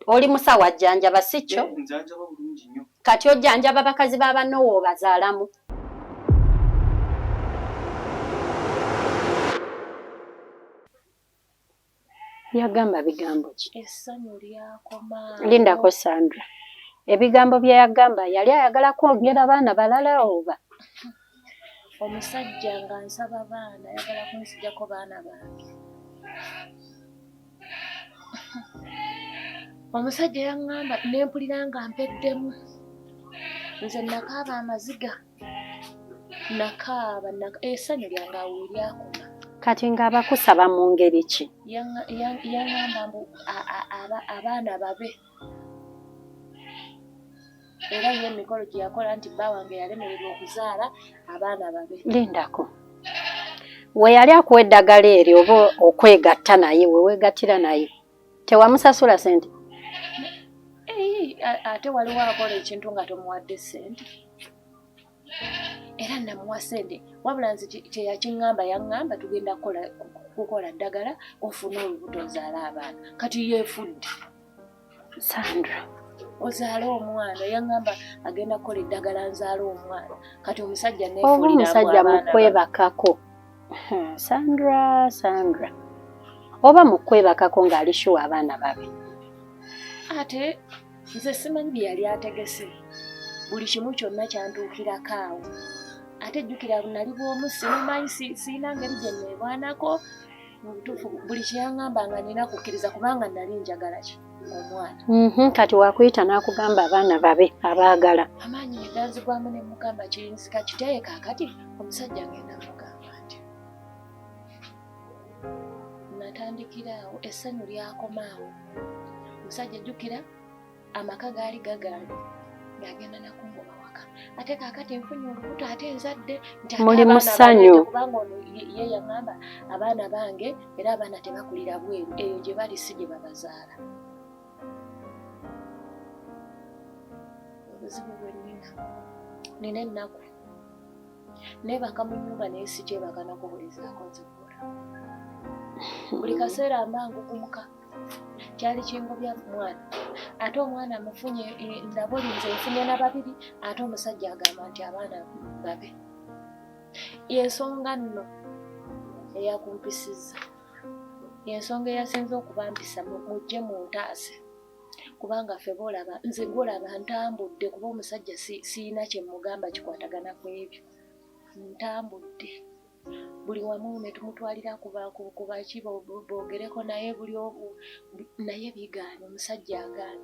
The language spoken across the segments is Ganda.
Oli musawo ajjanjaba, si kyo? Njanjaba bulungi nnyo. Kati ojjanjaba bakazi ba banno w'obazaalamu? Yagamba bigambo ki? Essanyu lyakoma. Lindako Sandra. Ebigambo bye yagamba yali ayagala kwongera baana balala oba? Omusajja nga nsaba baana ayagala kunzijako baana bange. Omusajja yaŋŋamba ne mpulira nga mpeddemu. Nze nakaaba amaziga. Nakaaba essanyu lyange awo we lyakoma. Kati ng'abakusaba mu ngeri ki? Yaŋŋamba mbu abaana babe. Era ye emikolo gye yakola nti bba wange yalemererwa okuzaala abaana babe. Lindako. We yali akuwa eddagala eryo oba okwegatta naye, we weegattira naye, tewamusasula ssente? Ate waliwo akola ekintu nga tomuwadde ssente. Era namuwa ssente, wabula nze kye yakiŋŋamba, yaŋŋamba tugenda kukola ddagala ofune olubuto ozaale abaana. Kati yeefudde. Sandra. Ozaale omwana, yaŋŋamba agenda kukola eddagala nzaale omwana. Kati omusajja neefuulira mbu omusajja mu kwebakako. Sandra, Sandra. Oba mu kwebakako ng'ali sure abaana babe. Ate nze simanyi bye yali ategese. Buli kimu kyonna kyantuukirako awo. Ate jjukira nali bw'omu simumanyi, sirina ngeri gye neerwanako. Mu butuufu buli kye yaŋŋamba nga nina kukkiriza kubanga nali njagala ki omwana. Kati wakuyita n'akugamba abaana babe abaagala. Amaanyi ne ganzigwamu ne mugamba kiyinzika kitya ye kaakati omusajja ngenda mugamba nti natandikira awo essanyu lyakoma awo. Omusajja jjukira amaka gaali gagaanye ng'agenda nakungoba waka ate kaakati nfunye olubuto ate nzadde nti ate Muli abaana musanyu. baleete kubanga ono ye yaŋŋamba abaana bange era abaana tebakulira bweru eyo gye bali si gye babazaala. Obuzibu bwe nnina, nnina ennaku, neebaka mu nnyumba naye sikyebaka nakubulizaako nze kola. Buli kaseera mba ngugumuka. Kyali kingobya mwana ate omwana mufunye ndaboli nze nfunye na babiri ate omusajja agamba nti abaana babe. Yensonga nno eyakumpisizza, yensonga eyasinze okubampisa mujje muntaase kubanga ffe boolaba nze gwolaba ntambudde kuba omusajja siyina kye mugamba kikwatagana ku ebyo, ntambudde. Buli wamu ne tumutwalira ku baki boogereko naye buli naye bigaanye omusajja agaanye.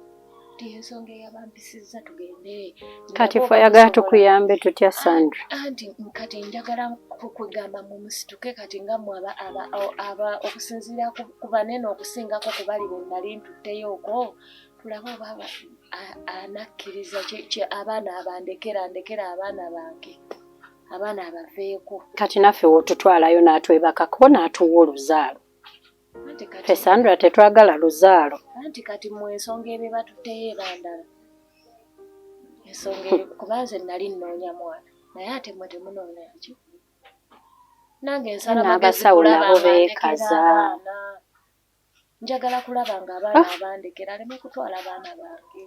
Nti ensonga eyabampisizza tugende. Kati ffe oyagala tukuyambe tutya Sandra? Anti kati njagala kugamba mumusituke kati nga mmwe okusinziira ku banene okusingako ku bali be nali ntutteyo okwo tulabe oba anakkiriza abaana abandekera ndekera abaana bange. Abaana abaveeko. Kati naffe wotutwalayo n'atwebakako n'atuwa oluzaalo. Ffe Sandra tetwagala luzaalo. Anti kati mu ensonga ebe batutteyo eba ndala. Ensonga kuba nze nali nnoonya mwana naye ate mmwe temunoonya ki? Nange nsala magezi N'abasawo kulaba nabo nga ndekera beekaza. abaana. Njagala kulaba nga abaana abandekera aleme kutwala baana bange.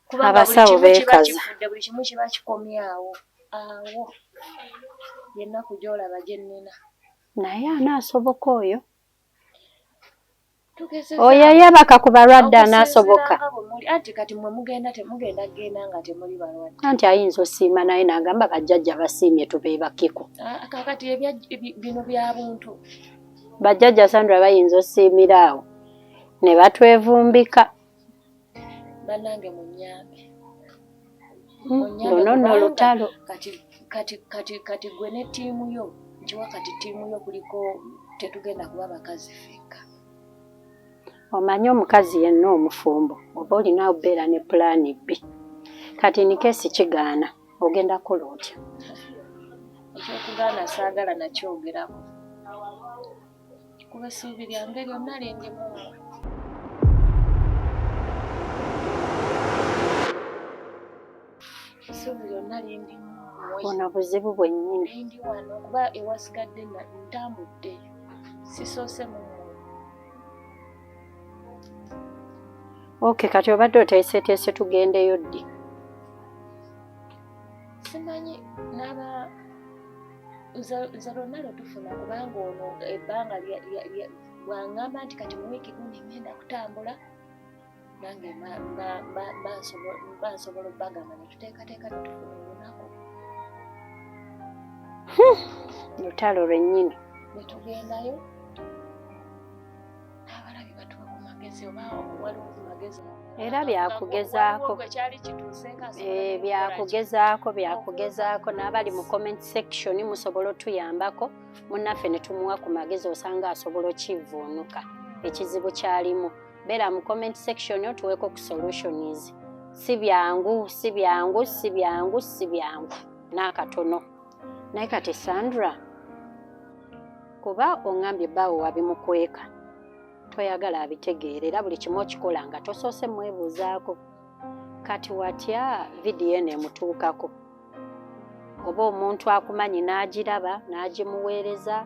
Kubanga buli Abasawo kimu kiba beekaza. kifudde, buli kimu kiba kikomye awo. Awo yennaku gy'olaba gye nnina. Naye anaasoboka oyo? Tugezezza Oyo eyeebaka ku balwadde okusinziira anaasoboka? nga bwe muli. Anti kati mmwe mugenda temugenda kugenda nga temuli balwadde. Anti ayinza osiima naye n'agamba bajjajja basiimye tubeebakeko. Kaakati bino bya buntu. Bajjajja Sandra bayinza osiimira awo ne batwevumbika. Bannange munnyambe. Luno nno lutalo. Kati gwe ne ttiimu yo, nkiwa kati ttiimu yo kuliko tetugenda kuba bakazi ffekka. Omanyi omukazi yenna omufumbo oba olina obeera ne pulaani B. Kati in case kigaana ogenda kukola otya? Ekyokugaana saagala nakyogerako. Kuba essuubi lyange lyonna lindi mu mmwe. Essuubi lyonna lindi mu mmwe. Buno buzibu bwennyini. Lindi wano kuba ewasigadde ntambudde. Sisoose mu mmwe. Okay, kati obadde oteeseteese tugendeyo ddi? Simanyi naba nze lwonna lwe tufuna kubanga ono ebbanga bw'angamba nti kati mu wiiki gundi ngenda kutambula nange mba nsobola obbagamba ne tuteekateeka ne tufuna olunaku. Lutalo lwennyini. Ne tugendayo abalabi batuwa ku magezi oba waliwo ku magezi era byakugezaako eh, byakugezaako byakugezaako n'abali mu comment section musobola otuyambako munnaffe ne tumuwa ku magezi osanga asobola okivvuunuka ekizibu kyalimu beera mu comment section otuweeko ku solutions si byangu si byangu si byangu si byangu n'akatono naye kati Sandra kuba ongambye bbaawo wabimukweka toyagala abitegeere era buli kimu okikola nga tosoose mwebuuzaako kati watya vidiyo eno emutuukako oba omuntu akumanyi n'agiraba n'agimuweereza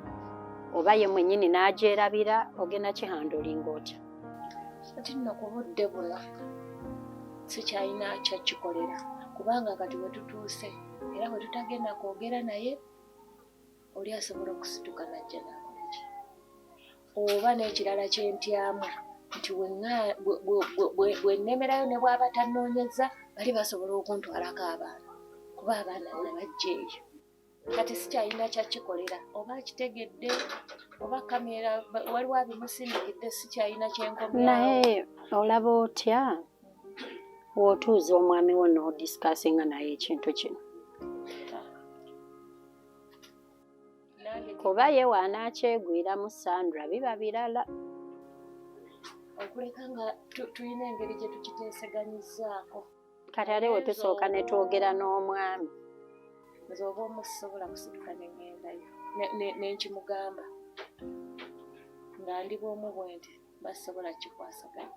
oba ye mwennyini n'agyerabira ogenda kihandulinga otya? Kati nno ku budde buno sikyalina kyakikolera kubanga kati we tutuuse era bwe tutagenda kwogera naye oli asobola okusituka n'ajja n'akola ki oba n'ekirala kye ntyamu nti bwe nnemerayo ne bw'aba tannoonyezza bali basobola okuntwalako abaana kuba abaana nabajja eyo kati sikyalina kyakikolera oba akitegedde oba kamera waliwo abimusindikidde sikyalina kyenkomyawo naye olaba otya w'otuuza omwami wo n'odisikasinga naye ekintu kino kuba ye w'anaakyegwiramu Sandra biba birala. Okuleka nga tulina engeri gye tukiteeseganyizzaako. Kati ate we tusooka ne twogera n'omwami. Nze oba omu sisobola kusituka ne ŋŋendayo ne nkimugamba nga ndi bw'omu bwe nti mba sisobola kukikwasaganya.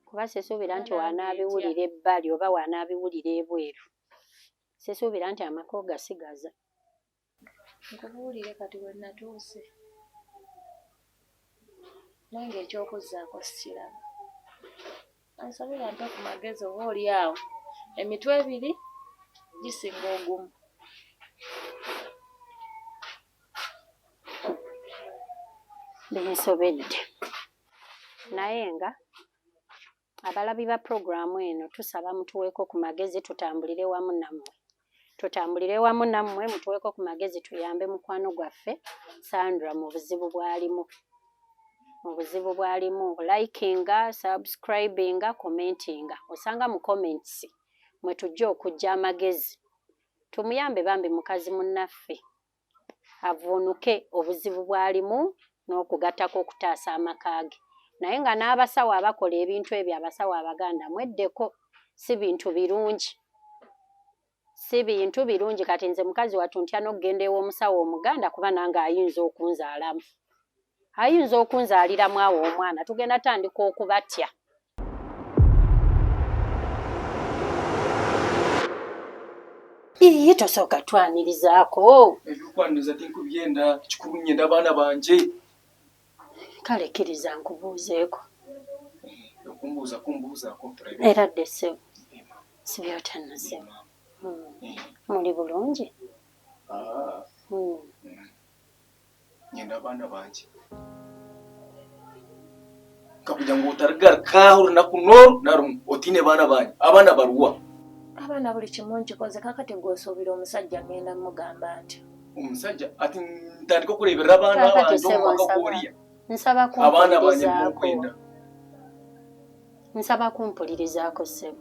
Kuba sisuubira nti w'anaabiwulira ebbali oba w'anaabiwulira ebweru. Sisuubira nti amaka ogasigaza. Nkubuulire kati we natuuse nange eky'okuzzaako sikiraba. Ansabe bampe ku magezi oba oli awo emitwe ebiri gisinga ogumu. Binsobedde naye nga Abalabi ba pulogulaamu eno tusaba mutuweeko ku magezi tutambulire wamu nammwe. Tutambulire wamu nammwe mutuweeko ku magezi tuyambe mukwano gwaffe Sandra mu buzibu bw'alimu. Mu buzibu bw'alimu. Likinga, subscribinga, commentinga. Osanga mu comments mwe tujja okuggya amagezi. Tumuyambe bambi mukazi munnaffe. avvuunuke obuzibu bw'alimu n'okugattako okutaasa amaka ge naye nga n'abasawo abakola ebintu ebyo abasawo abaganda mweddeko si bintu birungi si bintu birungi kati nze mukazi wattu ntya n'okugenda ew'omusawo omuganda kuba nange ayinza okunzaalamu ayinza okunzaaliramu awo omwana tugenda tandika okubatya Ii tosooka twanirizaako. Ebyokwaniriza tinkubyenda ekikuru nyenda abaana bangye. Kale kkiriza nkubuuzeeko. Eh, okumbuuza kumbuuzaako tulabe. Era dde ssebo. Sibye otya nno ssebo. Hmm. Eh. Muli bulungi? Ah. Hmm. Nyenda abaana bangye. Nkakugira ngu otarigaruka aha orunaku n'oru na rumwe otaine baana bangye. Abaana baruwa? Abaana buli kimu nkikoze kakati gwe osuubira omusajja ngenda mugamba ntya? Omusajja ati ntandike okureeberera abaana Kaakati bangye omu ssebo maka nsaba g'oriya. nsaba Abaana bangye nibo kumpulirizaako. nkwenda. Nsaba kumpulirizaako ssebo.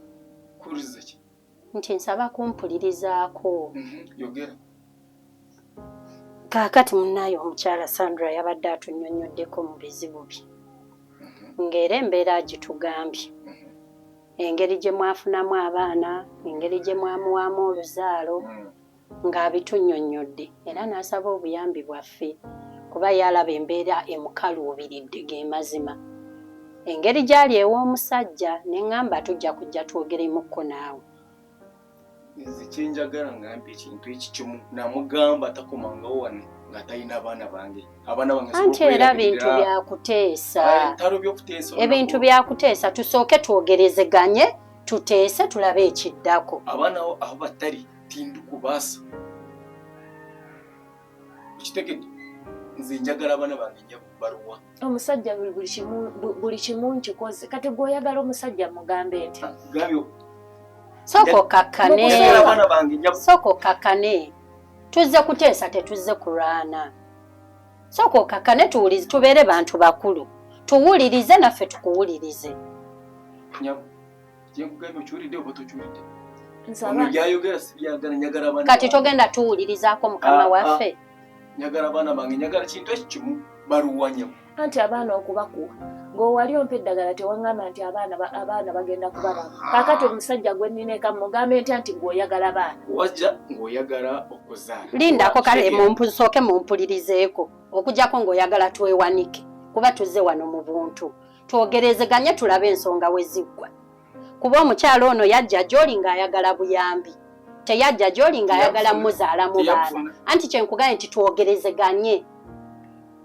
Kuhuririza ki? Nti nsaba kumpulirizaako. Yogera. Kaakati munnaaye omukyala Sandra yabadde atunnyonnyoddeko mu bizibu bye ng'era embeera agitugambye engeri gye mwafunamu abaana engeri gye mwamuwaamu oluzaalo ng'abitunnyonnyodde era n'asaba obuyambi bwaffe kuba ye alaba embeera emukaluubiridde ge mazima engeri gy'ali ew'omusajja ne ŋŋamba tujja kujja twogeremukko naawe. Nze kyenjagala ngambe ekintu eki kimu namugamba takomangawo wano. Nga talina abaana bange. Abaana bange Anti era bintu byakuteesa, ebintu byakuteesa. Tusooke twogerezeganye, tuteese, tulabe ekiddako. Abaana aho batali tindikubaasa, okitegedde? Nze njagala abaana bange, nja baluwa? Omusajja buli kimu nkikoze, kati gweoyagala omusajja mugambe nti Sooka okkakkane, sooka okkakkane. Tuzze kuteesa, tetuzze kulwana. Sooka okkakkane, tuwulize, tubeere bantu bakulu, tuwulirize naffe tukuwulirize. Kati togenda tuwulirizaako mukama waffe? Njagala abaana bange, njagala kintu ekyo kimu, baluwa nyabo? Anti abaana okubakuwa ng'owali ompa eddagala, tewaŋŋamba nti abaana bagenda kuba babo. Kaakati omusajja gwe nnina eka mugambe ntya nti gweoyagala baana? Wajja ng'oyagala okuzaala. Lindako kale, sooke mumpulirizeeko. Okujjako ng'oyagala twewanike, kuba tuzze wano mu buntu twogerezeganye, tulabe ensonga we ziggwa, kuba omukyalo ono yajja gy'oli ng'ayagala buyambi, teyajja gy'oli ng'ayagala muzaalamu baana. Anti kyenkugambye nti twogerezeganye,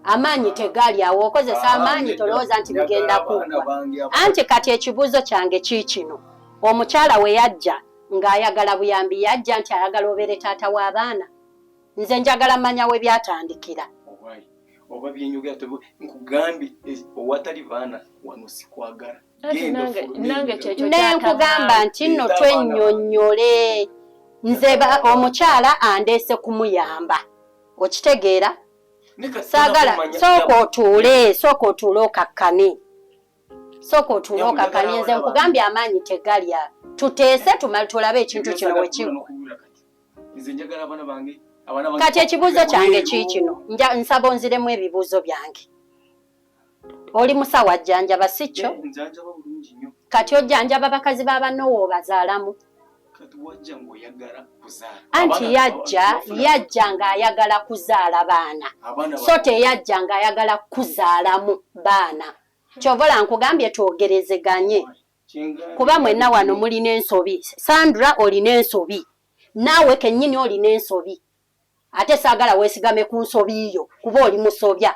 amaanyi tegali awo. Okozesa amaanyi, tolowooza nti bigenda kuggwa. Anti kati ekibuuzo kyange kiikino: omukyala we yajja ng'ayagala buyambi, yajja nti ayagala obeere taata w'abaana? Nze njagala manya we byatandikira. Oba byenyogera, nkugambye, owatali baana wano sikwagala. Nenkugamba nti nno twennyonnyole. Nze omukyala andeese kumuyamba, okitegeera? Saagala, sooka otuule, sooka otuule okakkane, sooka otuule okakkane. Nze nkugambye amaanyi tegalya, tuteese, tumale tulabe ekintu kino we kiggwa. Kati ekibuuzo kyange kiikino, nsaba onziremu ebibuuzo byange. Oli musawo ajjanjaba, si kyo? Kati ojjanjaba bakazi ba bannowo, obazaalamu? Anti yajja ng'ayagala kuzaala baana, so teyajja ng'ayagala kuzaalamu baana. Kyova nkugambye twogerezeganye, kuba mwenna wano mulina ensobi. Sandra, olina ensobi, naawe kennyini olina ensobi, ate saagala weesigame ku nsobi yo, kuba oli musobya,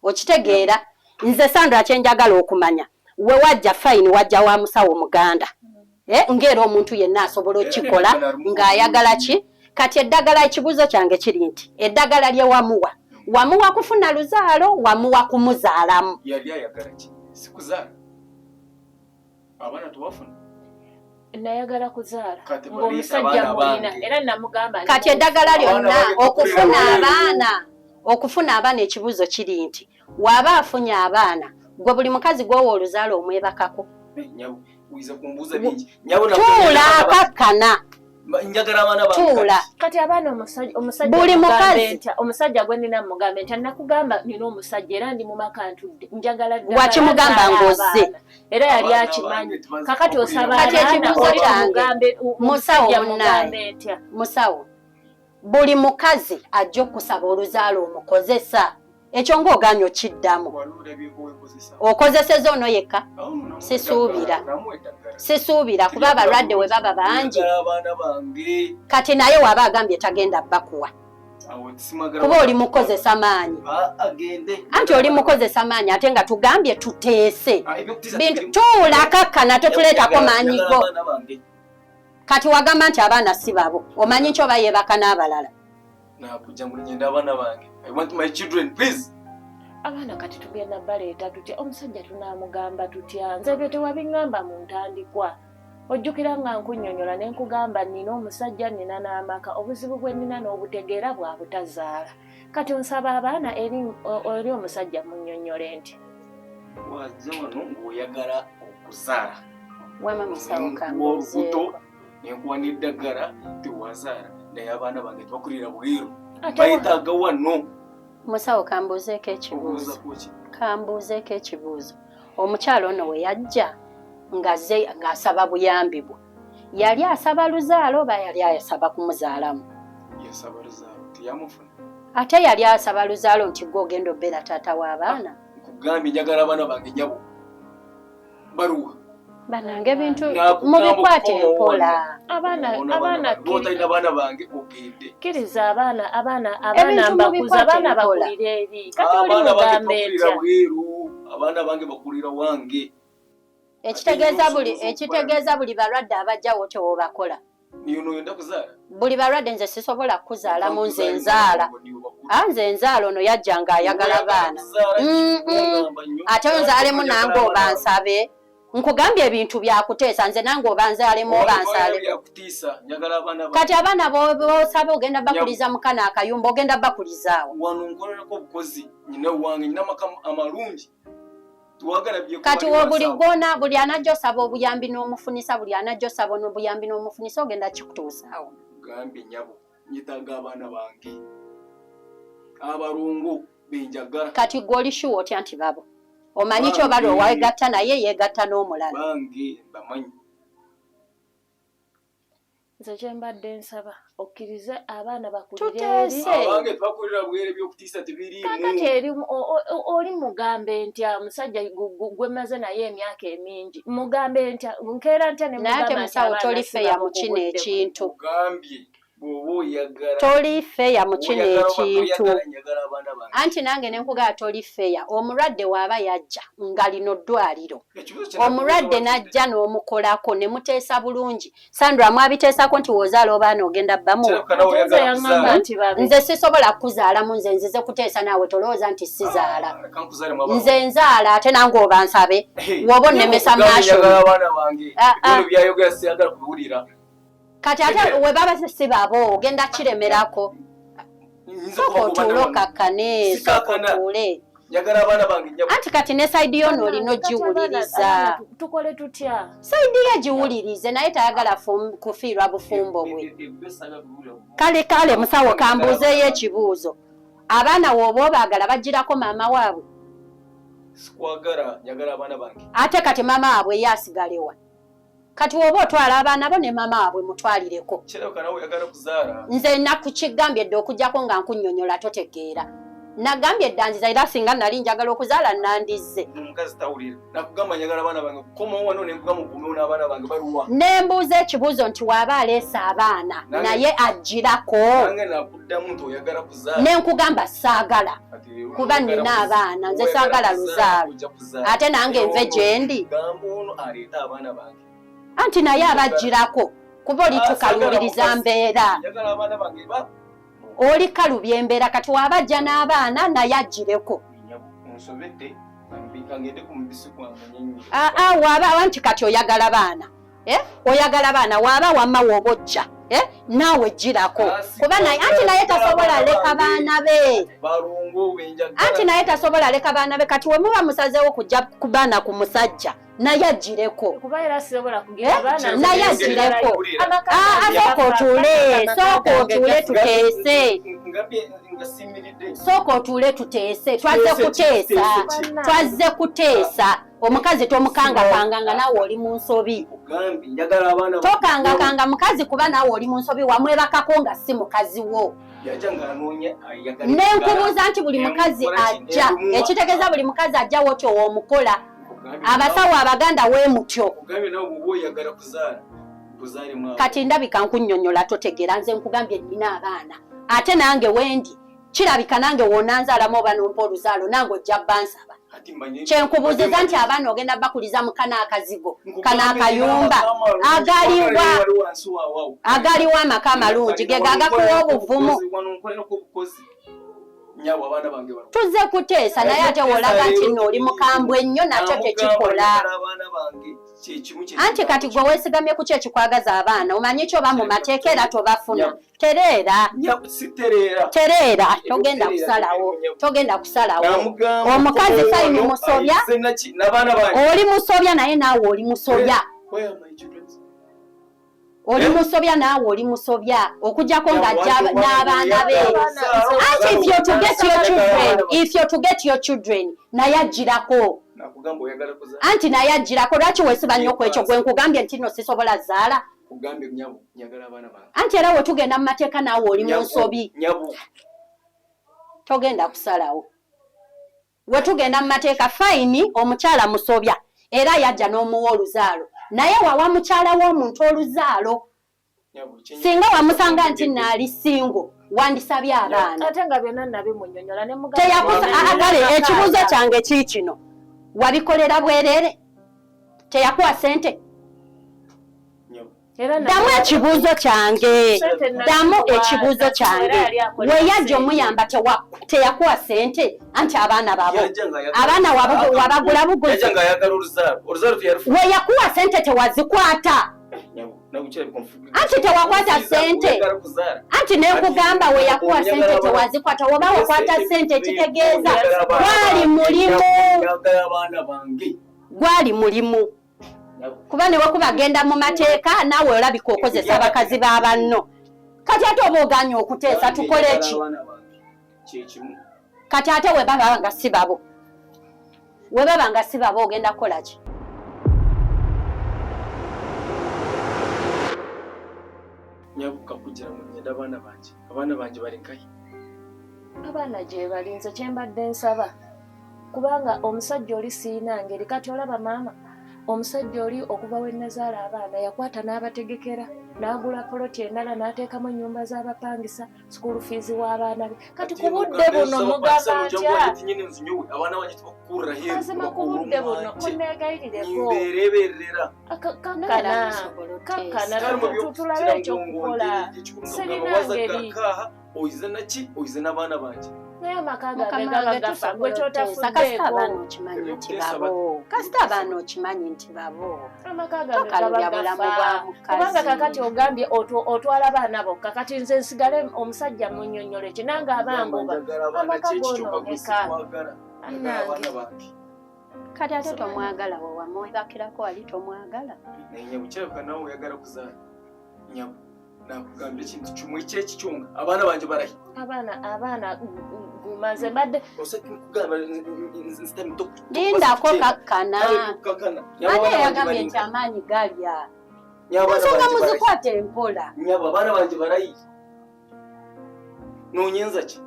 okitegeera? Nze Sandra kyenjagala okumanya, we wajja, fine, wajja wa musawo muganda, eh, ng'era omuntu yenna asobola okikola ng'ayagala ki. Kati eddagala, ekibuuzo kyange kiri nti eddagala lye wamuwa, wamuwa kufuna luzaalo, wamuwa kumuzaalamu? Yali ayagala ki? Sikuzaala? Abaana tewafuna? Nayagala kuzaala ng'omusajja mulina, era namugamba. Kati eddagala lyonna okufuna abaana, okufuna abaana, ekibuuzo kiri nti waaba afunye abaana, gwe buli mukazi gwowa oluzaalo omwebakako? Tuula, kakkana. Tuula. Kati abaana, omusajja Buli mukazi. Omusajja gwe nina mugambe nti nakugamba nina omusajja era ndi mu maka ntudde, njagala Wakimugamba ng'ozze. Era yali akimanyi. Kakati osaba Kati ekibuuzo kyange, musawo munnaaye, musawo, buli mukazi ajja okusaba oluzaalo omukozesa? Ekyo ng'ogaanye okiddamu. Okozeseza ono yekka? Sisuubira, sisuubira, kuba abalwadde we baba bangi. Kati naye waaba agambye tagenda bakuwa, kuba oli mukozesa maanyi. Anti oli mukozesa maanyi, ate nga tugambye tuteese bintu. Tuula, kakkana, totuleetako maanyi go. Kati wagamba nti abaana si babo, omanyi nti oba yeebaka n'abalala? Nakujja ngu nyenda abaana bange. I want my children, please. Abaana kati tugenda baleeta tutya? Omusajja tunaamugamba tutya? Nze ebyo tewabiŋŋamba mu ntandikwa. Ojjukira nga nkunnyonnyola ne nkugamba nina omusajja, nina n'amaka, obuzibu bwe nina n'obutegeera bwa butazaala. Kati onsaba abaana eri omusajja, munnyonnyole nti Wajja wano ng'oyagala okuzaala. Wama musawo. Olubuto nenkuwa n'eddagala, tewazaala, naye abaana bange tebakulira bweru, bayetaaga wano. Musawo, kambuuzeeko ekibuuzo, kambuuzeeko ekibuuzo. Omukyalo ono we yajja ng'azze ng'asaba buyambi bwe, yali asaba luzaalo oba yali asaba kumuzaalamu? Yasaba luzaalo, teyamufuna. Ate yali asaba luzaalo nti gwe ogenda obeera taata w'abaana? Nkugambye njagala abaana bange, nyabo, baluwa? Banange ebintu mubikwate mpola. Abaana abaana otalina baana bange ogende. Kkiriza abaana abaana abaana mbakuza abaana bakulire eri. Kati oli mugambe ntya? Abaana bange bakulira wange. Ekitegeeza buli ekitegeeza buli balwadde abajjawo tewobakola. Buli balwadde nze sisobola kukuzaalamu nze nzaala. Nze nzaala ono yajja nga ayagala baana. Ate onzaalemu nange oba nsabe. Nkugambye ebintu byakuteesa nze nange oba nzaalemu oba nsaalemu. Kati abaana b'osaba ogenda bakuliza mu kano akayumba ogenda bakulizaawo. Wano nkolerako obukozi nyina wange nyina amaka amalungi. Kati buli gwona buli anajja osaba obuyambi n'omufunisa buli anajja osaba obuyambi n'omufunisa ogenda kikutuusaawo. Gambye nyabo nyetaaga abaana bange abalongo benjagala. Kati gwe oli shuwa otya nti babo omanyi kyo bali owegatta naye yeegatta n'omulala. Bange bamanyi. Nze kye mbadde nsaba okkirize abaana bakulire eri. Abange twakulira bwere by'okutiisa tebiriimu. Kaakati eri oli mugambe ntya musajja gwe maze naye emyaka emingi mugambe ntya nkeera ntya ne mugamba nti musawo toli feya mu kino ekintu. Gambye bw'oba oyagala. Toli feya mu kino ekintu. Anti nange ne nkugamba toli feya omulwadde waaba yajja nga lino ddwaliro. Omulwadde n'ajja n'omukolako ne muteesa bulungi. Sandra mwabiteesako nti w'ozaala obaana ogenda bbamuwa. Nze sisobola kukuzaalamu nze nzize kuteesa naawe tolowooza nti sizaala. Nze nzaala ate nange oba nsabe woba onnemesa maasho. Kati ate we baba si babo ogenda kiremerako. Sooka otuule okakkane, sooka otuule. Njagala abaana bange nnyabo. Anti kati ne sayidi yono olina ogiwuliriza. Tukole tutya? Sayidi ye giwulirize naye tayagala kufiirwa bufumbo bwe. Kale kale musawo kambuuzeeyo ekibuuzo. Abaana w'oba obaagala bagirako maama waabwe? Sikwagala, njagala abaana bange. Ate kati maama waabwe ye asigalewa? Kati woba otwala abaana bo ne maama waabwe mutwalireko. Nze nakukigambye dda okujjako nga nkunnyonnyola totegeera. Nagambye dda nziza era singa nali njagala okuzaala nandizze. Ne mbuuza ekibuuzo nti waaba aleese abaana naye agirako. Ne nkugamba saagala kuba nina abaana nze saagala luzaalo ate nange nve gye ndi. Anti naye abagirako kuba oli tukaluubiriza mbeera. Oli kalubya embeera kati waaba ajja n'abaana naye agireko. Waaba nti kati oyagala baana oyagala baana waaba wamma w'oba ojja naawe girako kuba naye anti naye tasobola leka baana be. Anti naye tasobola leka baana be kati we muba musazeewo kujja ku baana ku musajja naye agireko. Naye agireko. Sooka otuule, sooka otuule tuteese. Sooka otuule tuteese. Twazze kuteesa. Twazze kuteesa. Omukazi tomukangakanga nga naawe oli mu nsobi. Tokangakanga mukazi kuba naawe oli mu nsobi wamwebakako nga si mukazi wo. Ne nkubuuza nti buli mukazi ajja ekitegeeza buli mukazi ajja wotyo w'omukola. Abasawo abaganda weemutyo. Kati ndabika nkunnyonnyola totegeera nze nkugambye nnina abaana ate nange wendi kirabika nange wonanzaalamu oba nompa oluzaalo nange ojja bansaba. Kyenkubuuziza nti abaana ogenda bakuliza mu kano akazigo kano akayumba agaliwa amaka amalungi ge gagakuwa obuvumu. Tuzze kuteesa naye ate wolaga nti nno oli mukambwe nnyo nakyo tekikola. Anti kati gwe weesigamye ku ki ekikwagaza abaana omanyi kyo oba mu mateeka era tobafuna. Tereera. Tereera togenda kusalawo togenda kusalawo. Omukazi Fayini musobya oli musobya naye naawe oli musobya. Oli musobya naawe oli musobya okujjako ng'ajja n'abaana be. Anti if you're to get your children, if you're to get your children naye agirako. Anti naye agirako lwaki weesiba nnyo ku ekyo gwe nkugambye nti nno sisobola zaala. Anti era we tugenda mu mateeka naawe oli mu nsobi. Togenda kusalawo. We tugenda mu mateeka fayini omukyala musobya era yajja n'omuwa oluzaalo. Naye wawa mukyala w'omuntu oluzaalo. Singa wamusanga nti naali single wandisabye abaana. Ate nga byonna nabimunnyonnyola ne mugamba. Teyakusa kale ekibuuzo kyange kiikino. Wabikolera bwerere? Teyakuwa ssente? Ddamu ekibuuzo kyange. Ddamu ekibuuzo kyange. Weyajja omuyamba teyakuwa ssente anti abaana babo. Abaana wabagula buguzi. Weyakuwa ssente tewazikwata. Anti tewakwata ssente. Anti nekugamba weyakuwa ssente tewazikwata. Woba wakwata ssente kitegeeza gwali mulimu. Gwali mulimu. Kuba ne wekuba genda mu mateeka naawe olabika okozesa abakazi ba banno. Kati ate oba ogaanye okuteesa tukole ki? Kati ate we baba nga si babo. We baba nga si babo ogenda kukola ki? Nyabuka kugira ngo ngende abaana bange. Abaana bange bali nkahi? Abaana gye bali nze kye mbadde nsaba. Kubanga omusajja oli siina ngeri kati olaba maama omusajja oli okuva we nazaala abaana yakwata n'abategekera n'agula poloti endala n'ateekamu ennyumba z'abapangisa school fees w'abaana be kati ku budde buno mugamba ntya mazima ku budde buno munneegayirireko kakkana tulabe ekyokukola sirina ngeri oyize naki oyize n'abaana bange naye amaka gange gaba gafa gwe kyotafuddeeko abaana okimanyi nti babo kasita abaana okimanyi nti babo amaka gange gaba gafa kubanga kakati ogambye otwala abaana bokka kati nze nsigale omusajja munnyonnyole ki nange abangoba amaka goonooneka kati ate tomwagala we wamwebakirako wali tomwagala naye bukyalabika nawe oyagala kuzaala nyabo nakugambye ekintu kimwe ekyekikyonga abaana bange barahi abaana gumaze mbadde lindako kakkana ate yagambye nti amaanyi galya ensonga muzikwate empola nyabo abaana bange barayi nonyenza ki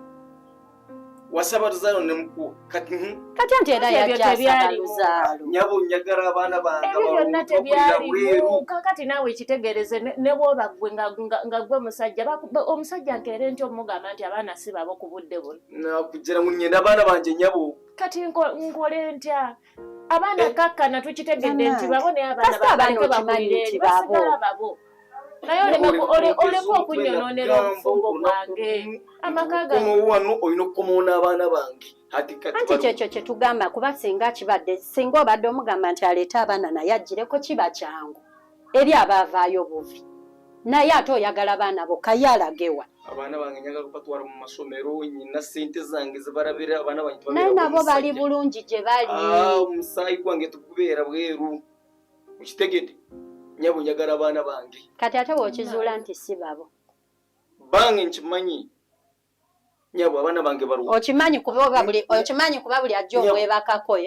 wasaba luzaalo ne mukuwa kati kati anti era yajja asaba luzaalo nyabo njagala abaana bange ebyo byonna tebyalimu kakati naawe kitegeereze ne bw'oba ggwe nga ggwe musajja omusajja nkeere nti omugamba nti abaana si babo ku budde buno nakugira ngu ngenda abaana bange nyabo kati nkole ntya abaana kakkana tukitegedde nti babo naye abaana babaleke bakulire basigala babo naye oleme okunnyonoonera obufumbo bwange amaka gange wano olina okukomawo n'abaana bange anti kyekyo kye tugamba kuba singa kibadde singa obadde omugamba nti aleete abaana naye agireko kiba kyangu eri abaavaayo buvi naye ate oyagala abaana bokka ye alagewa abaana bange njagala kubatwala mu masomero nyina ssente zange zibarabira abaana bange naye nabo bali bulungi gye bali omusaayi gwange tugubeera bweru okitegedde nyabo njagala abaana bange kati ate bw'okizuula nti si babo bange nkimanyi nyabo abaana bange baluwa okimanyi kuba buli ajja omwebakako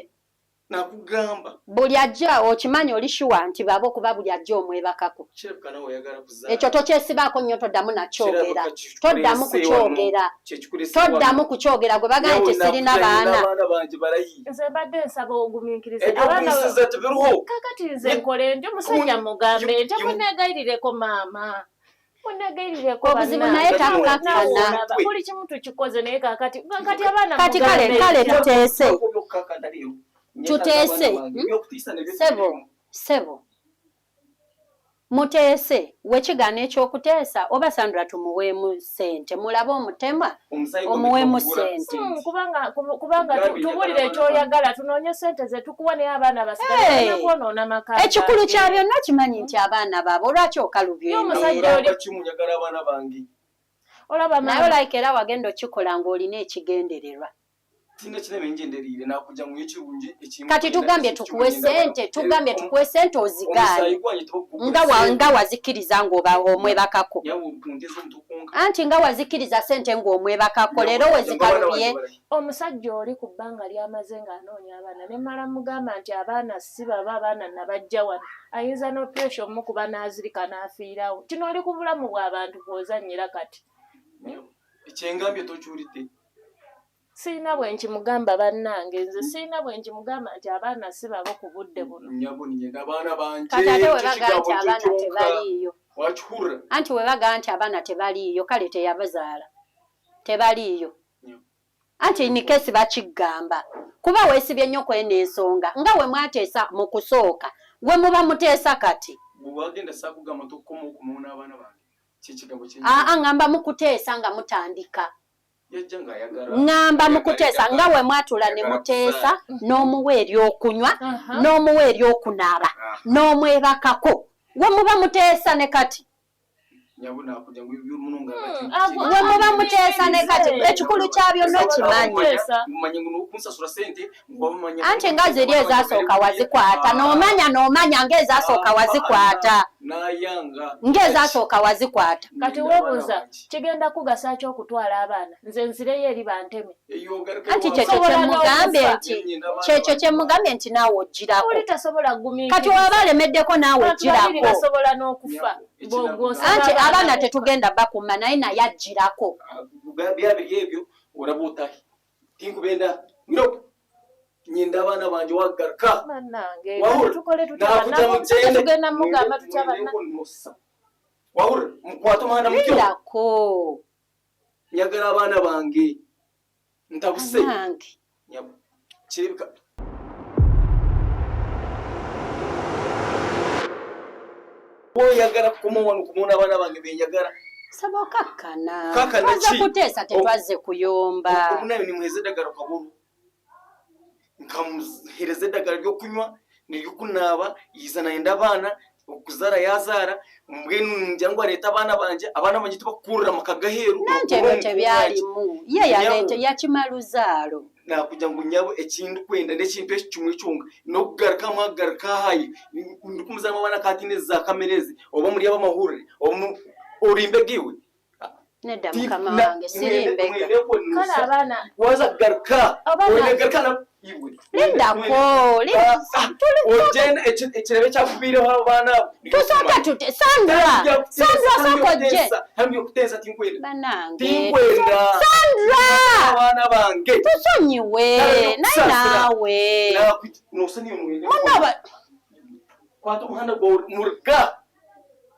nakugamba buli ajja okimanyi oli sure nti babo kuba buli ajja omwebakako ekyo tokyesibaako nnyo toddamu nakyogera toddamu kukyogera toddamu kukyogera gwe bagambye nti sirina baana nze mbadde nsaba ogumiikirize kakati nze nkole nti omusajja mugambe nti munneegayirireko maama obuzibu naye takkakkana buli kimu tukikoze naye kakati abaana kati kale kale tuteese tuteese sebo sebo muteese wekigaana ekyokuteesa oba Sandra tumuweemu ssente mulabe omutema omuweemu ssente kubanga tubuulire ekyoyagala tunoonye ssente ze tukuwa naye abaana basigale kwonoona maka ekikulu kya byonna kimanyi nti abaana baabo lwaki okalubya embeera naye olayika era wagenda okikola ng'olina ekigendererwa kati tugambye tukuwe ssente tugambye tukuwe ssente ozigaane nga wazikkiriza ng'oba omwebakako anti nga wazikkiriza ssente ng'omwebakako leero wezikalubye omusajja oli ku bbanga ly'amaze ng'anoonya abaana ne mmala mugamba nti abaana si baba abaana nabajja wano ayinza n'opuresha omukuba n'azirika n'afiirawo kino oli ku bulamu bw'abantu bw'ozannyira kati ekyengambye tokiwulidde. Sirina bwe nkimugamba bannange, nze sirina bwe nkimugamba nti abaana si babo ku budde buno. Nyabo, ninyenda abaana banje. Kati ate Ekyo we bagaa kigambo nti abaana kyo kyonka. tebaliiyo. Wakihurira? Anti we bagaa nti abaana tebaliiyo, kale teyabazaala, tebaliiyo. Anti in case bakigamba, kuba weesibye nnyo kweno ensonga nga we mwateesa mu kusooka, we muba muteesa kati. Bwe wagenda saakugamba nti okukoma okunoona abaana bange kyekigambo kye. Aa, ngamba mu kuteesa nga mutandika. Yajja ng'ayagala. Ŋŋamba mu kuteesa nga we mwatula ne muteesa, n'omuwa ery'okunywa, n'omuwa ery'okunaaba, n'omwebakako, we muba muteesa ne kati. Nyabo, nakuja ngu eby'omuno nga We muba muteesa ne kati, ekikulu kya byonna okimanyi. Kuteesa. Mumanye ngu n'okunsasula sente nkuba. Anti nga ziri ezasooka wazikwata, n'omanya ng'ezasooka wazikwata. Nayanga. Ng'ezasooka wazikwata. Kati weebuuza kigenda kugasa ki okutwala abaana, nze nzireyo eri banteme? Anti kyekyo Osobola kyemugambye n'okufa. nti kyekyo kyemugambye nti naawe ogirako. Oli tasobola Kati waba alemeddeko, naawe Bantu babiri ogirako. basobola n'okufa. Bw'osaba Anti abaana bokka. tetugenda bakuma, naye naye agirako. Byabiri ebyo oraba otahi tinkubenda ngiro nyenda abaana banje wagaruka. Bannange, Wahura. kati tukole tutya? Nakuja Bannange, mugende. tugenda mugamba tutya banna? Wahura, mukwate omwana mutyo. Lindako. Njagala abaana bange ntabuse. Nange. Nyabo, kirabika oyagala kukoma wano kumona abaana bange benjagala. Saba okakkana. Kakkana Twazze ki? kuteesa, tetwazze kuyomba. Omunayo nimuheza eddagala kaburu, nkamuhereza eddagala lyokunywa neryokunaaba, yiza nayenda abaana okuzaara yazaara. Mbwenu ningira ngu areeta abaana banje, abaana banje tibakukurira maka gaheeru. Nanti ebyo tebyalimu, ye yaleete yakima luzaalo. Nakugira ngu nyabo, ekintu kwenda n'ekintu eki kimwe kyonka, n'okugaruka mwagaruka ahayo ndikumuzaamu abaana katine za kamera ezi oba muri abamahurire oba orimbega iwe. Nedda, mukama wange, siri mbega. Kale abaana Waza kugaruka. Abaana- Oyine garuka na iwe. Lindako. Ogenda ekirebe kyakubiireho abaana abo. Tusooka tute Sandra, Sandra, sooka ojje. Hambi okuteesa tinkwenda. Banange. Tinkwenda. Sandra. Abaana bange. Tusonyiwe. Nawe Naye naawe. Nosaniwe mwene. Munaba. Kwata omuhanda gwawe muruga.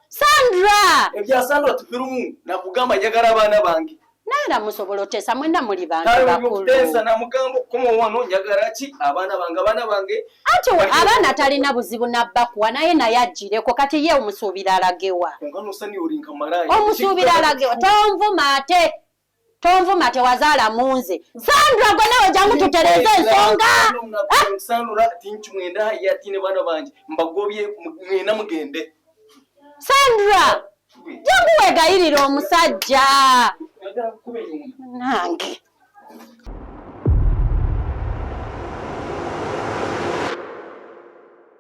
Sandra. Ebya Sandra tubirimu, nakugamba njagala abaana bange. Naye era musobola oteesa, mwenna muli bantu Kale bakulu. okuteesa namugamba okukoma wano njagala ki? Abaana bange, abaana bange. Anti abaana talina buzibu nabbakuwa, naye naye agireko. Kati ye omusuubira alagewa? Konka nosaniwe ori nka maraya. Omusuubira alagewa? Tonvuma, ate tonvuma, tewazaala mu nze. Sandra, gwe nawe jangu tutereeze ensonga. Sandra tinkimwenda yatine baana banje mbagobye mwena mugende. Sandra, jangu weegayirire omusajja. Njagala kukuba enyuma. Nange.